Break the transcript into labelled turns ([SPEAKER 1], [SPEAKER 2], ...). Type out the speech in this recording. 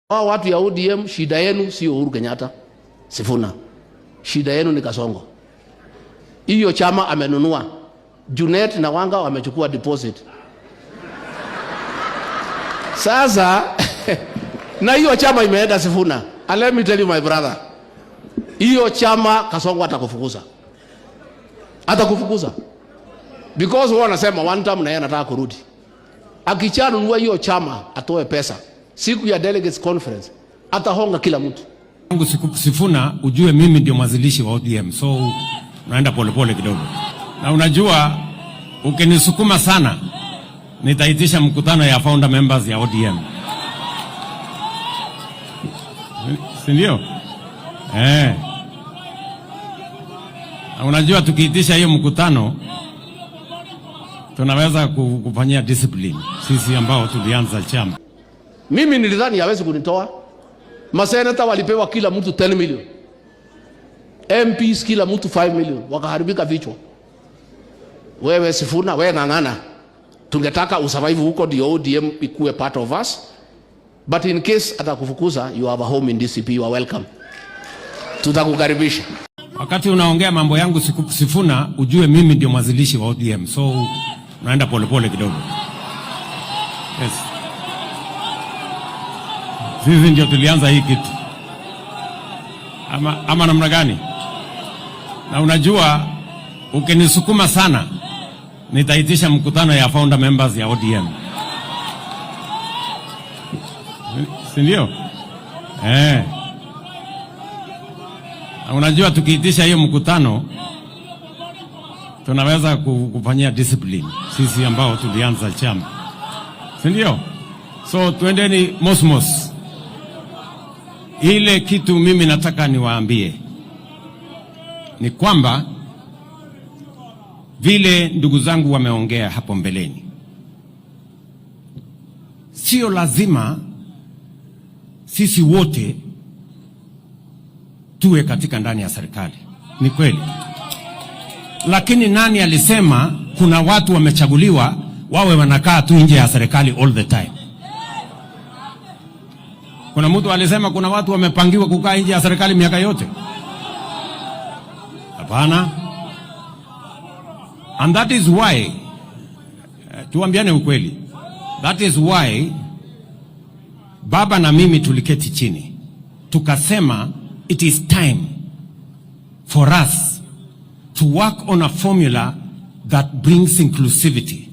[SPEAKER 1] Hao watu ya ODM, shida yenu sio Uhuru Kenyatta, Sifuna, shida yenu ni Kasongo. Hiyo chama amenunua. Junet na Wanga wamechukua deposit. Sasa na hiyo chama imeenda Sifuna. And let me tell you, my brother, hiyo chama Kasongo atakufukuza, atakufukuza because wao wanasema one term na yeye anataka kurudi. Akishanunua hiyo chama atoe pesa, siku ya delegates conference atahonga kila mtu.
[SPEAKER 2] Yangu Sifuna, ujue mimi ndio mwanzilishi wa ODM, so unaenda polepole kidogo, na unajua ukinisukuma sana nitaitisha mkutano ya founder members ya ODM, si ndio? Eh. Na unajua tukiitisha hiyo mkutano tunaweza kufanyia discipline sisi ambao tulianza chama.
[SPEAKER 1] Mimi nilidhani hawezi kunitoa. Maseneta walipewa kila mtu 10 million, MPs kila mtu 5 million, wakaharibika vichwa. Wewe Sifuna, wewe ng'ang'ana, tungetaka usurvive huko ndio ODM ikuwe part of us, but in case atakufukuza, you have a home in DCP, you are welcome, tutakukaribisha.
[SPEAKER 2] Wakati unaongea mambo yangu Sifuna, ujue mimi ndio mwanzilishi wa ODM, so unaenda polepole kidogo. Yes. Sisi ndio tulianza hii kitu ama namna gani? Na unajua ukinisukuma sana nitaitisha mkutano ya founder members ya ODM, si ndio? Eh. Na unajua tukiitisha hiyo mkutano tunaweza kufanyia discipline sisi ambao tulianza chama, si ndio? So twendeni mosmos. Ile kitu mimi nataka niwaambie ni kwamba vile ndugu zangu wameongea hapo mbeleni, sio lazima sisi wote tuwe katika ndani ya serikali, ni kweli. Lakini nani alisema kuna watu wamechaguliwa wawe wanakaa tu nje ya serikali all the time? Kuna mtu alisema kuna watu wamepangiwa kukaa nje ya serikali miaka yote? Hapana. And that is why, tuambiane ukweli, that is why baba na mimi tuliketi chini tukasema it is time for us to work on a formula that brings inclusivity.